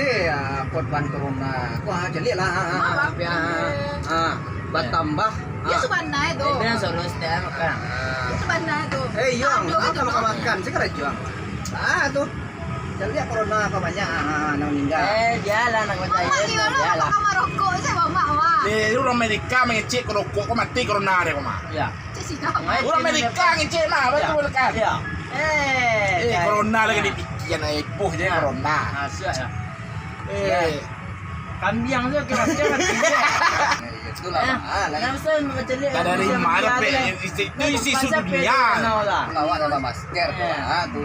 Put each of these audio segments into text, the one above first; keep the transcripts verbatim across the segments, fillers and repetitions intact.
Eh, ah, korban corona. Wah, caliak lah. Ah, ah, ah, ah, ah, batambah. Iyo, ah. Sabana tu. Ini yang sorong setia makan. Ah. Sabana tu. Eh, Yuang, ah, tu makan-makan. Sekarang, Yuang. Ah, tu. Caliak corona ko banyak, ah, ah, nan maningga. Eh, bialah, nak percaya. Mamak ni, bialah. Mamak makan marokok se, mamak, wah. Eh, urang Amerika mangecek rokok ko mati corona deh ko mah. Ya. Cik Sina. Urang Amerika ngecek mah, batua kan? Ya. Eh, corona lagi dipikian, eh, ipuh je corona. Ah, siap ya. Eh. Kambiang tu kira-kira mati je. Itulah, ah, lah. Dari mana pe, itu isi dunia. Awak ada masker tu, ah, tu.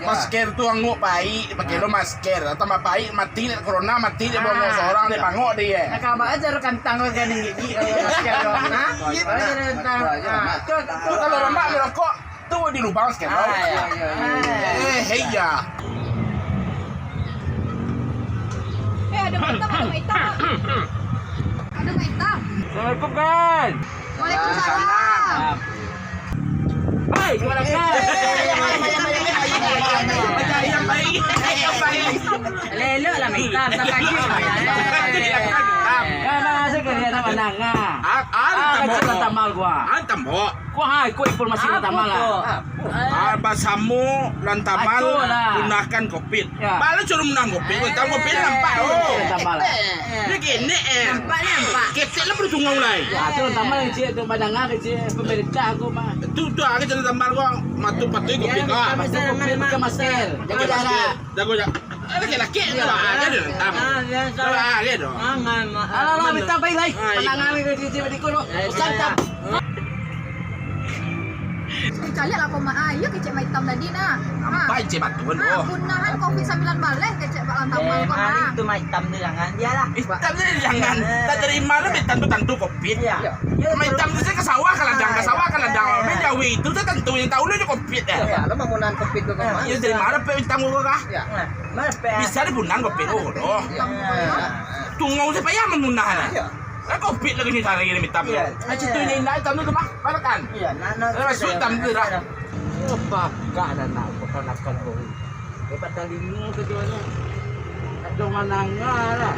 Masker tu angok paik, dipakai lo masker. Atau tambah paik, mati dek corona, mati dek bongok sorang, dek pangok dek, eh. Nak kaba aja lo kantang lo, ganing gigi lo, masker lo. Ha? Aja lo kantang. Ha, tu, tu kalau lemak merokok, tu di lubang masker lo. Ah, iya, iya, iya. Eh, iya. Eh, ada maitam, ada maitam, Pak. Ada maitam. Assalamualaikum, guys. Waalaikumsalam. Hai, kawan-kawan. Elok-elok lah, minta, minta pagi. Kan masuk ke dia nak menang, ah. Ah, ah, tambok. Tambal gua. Ah, tambok. Kau hai, kau informasi tambal lah. Ah, basamo Lantamal punahkan covid. Ya. Bala cuma menang covid, tambal covid nampak. Oh. Tambal lah. Dia kene, eh. Nampak ni, nampak. Ketek lah perlu tungau lai. Ya, tu tambal cik, tu pandangan cik, pemerintah aku mah. Tu, tu aja jalan tambal ko, matu patuh covid ko. Matu covid, bukan masker. Jaga jarak. Jago jarak. Laki-laki tu lah, ada. Ah, biasa. Ah, ada tu. Aman, aman. Alah, alah, minta baik lai. Pandangan ni cik, cik, berikut tu. Pesan tam. Caliak lah ko, Mak. Ah, iyo kecek maitam tadi nah. Nampak je batu kan, ah, oh. Punahan covid sambilan baleh kecek Pak Lantamal ko, hari nah. Itu maitam tu jangan dia lah. Hitam tu jangan. Eh. Tak terima lah maitam tu tantu covid. Iya. Maitam tu saya ke sawah ke ladang, ke sawah ke ladang. Ah, iya. Main jawi itu saya tantu yang tahu lah dia covid dah. Iya, lah mamunahan covid tu, Mak. Iya, dari mana pe maitam ko kah? Iya. Bisa dipunah covid tu, doh. Iya. Tungau saya payah mamunah lah. Iya. Lah covid lagi ni, cari ni maitam tu. Iya. Ah, situ ni indah hitam tu mah. Balakan. Iya, nah, nah, eh, sudah, sudah, sudah. Oh, pakak dah nak, pakak nak kan, oh. Dapat talingo keduanya. Tak ada mananga lah.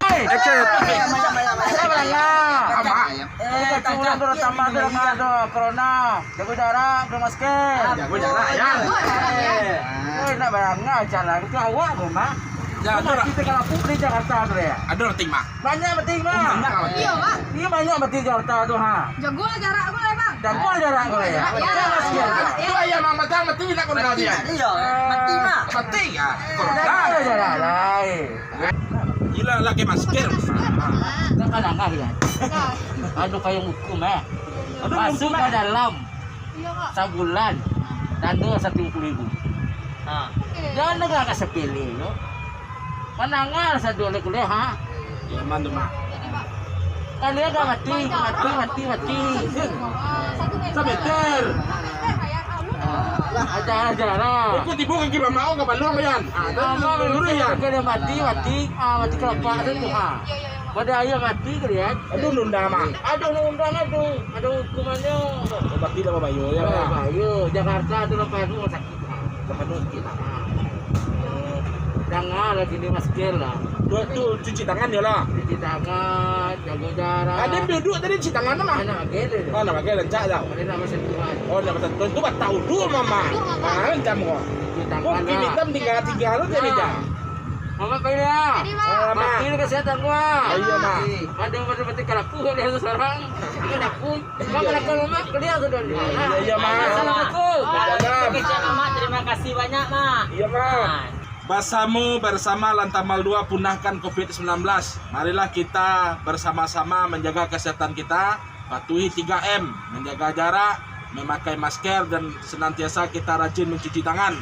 Hei! Action. Eh, banyak, banyak, banyak. Saya banyak. Apa? Eh, tak cukup, tambah tu, tambah tu, corona. Jago jarak, pakai masker. Jago jarak, ya. Eh, eh, nak barangah jalan tu awak, rumah. Ya, rumah tu lah. Kita kalau di Jakarta tu, ya. Ada orang terima. Banyak mati, Mak. Oh, banyak mati. Iyo, Mak. Iyo, banyak mati Jakarta tu, ha. Jago jarak ko lah, Bang. Jago jarak ko lah, ya. Ya, ya. Betul, Mak. Tu ayam Mak Batang mati nak kena dia. Mati, Mak. Iyo, mati, Mak. Mati, ya. Jago jarak lah, eh. Gila lah, pakai masker. Kau kan angah, ya. Anu payung hukum, eh. Aduh, masuk ke dalam. Iyo, Kak. Sabulan, dana satu puluh ribu. Ha. Jangan dengar ka sapele tu. Manangah satu oleh kuliah, ha? Iyo, aman tu, Mak. Kalian dah mati, mati, mati, mati. Sameter. Aja, aja lah. Ikut tibo kaki mamak ka baluang, Yan. Ah, dah lurus, Yan. Kalian mati, mati, ah, mati kelapa tu, ha. Pada ayah mati kalian. Aduh, undang-undang, Mak. Aduh, undang-undang, aduh. Ada hukumannya. Berarti dah berbayar, ya, eh, Mak? Bayar. Jakarta tu lah penuh sakit, Mak. Penuh sakit, Mak. Jangan lah gini masker lah. Tu, tu cuci tangan je lah. Cuci tangan, jaga jarak. Ada duduk tadi cuci tangan tu, Mak? Anak agak tu. Oh, anak agak rancak tau. Ada nak masa Tuhan. Oh, nak masa Tuhan. Tu batal tu, Mama. Batal, Mama. Ah, macam kau. Cuci tangan lah. Kau kini hitam tinggal-tinggal tu, dia meja. Mamak pai lah. Jadi, Mak. Alamak. Mati lah kesehatan gua. Oh, iya, Mak. Aduh, aduh, mati kalapu dia tu seorang. Kalapu. Bang, iya, kalau Mamak, dia tu dah. Iya, iya, Mak. Assalamualaikum. Waalaikumsalam. Waalaikumsalam, Mak. Terima kasih banyak, Mak. Iya, Mak. Nah. Basamo Bersama Lantamal dua punahkan covid sembilan belas. Marilah kita bersama-sama menjaga kesehatan kita. Patuhi tiga M, menjaga jarak, memakai masker, dan senantiasa kita rajin mencuci tangan,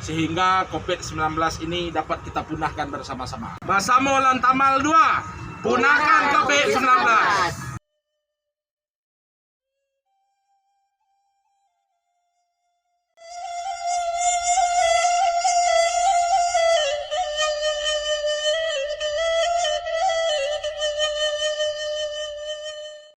sehingga covid sembilan belas ini dapat kita punahkan bersama-sama. Basamo Lantamal dua, punahkan covid sembilan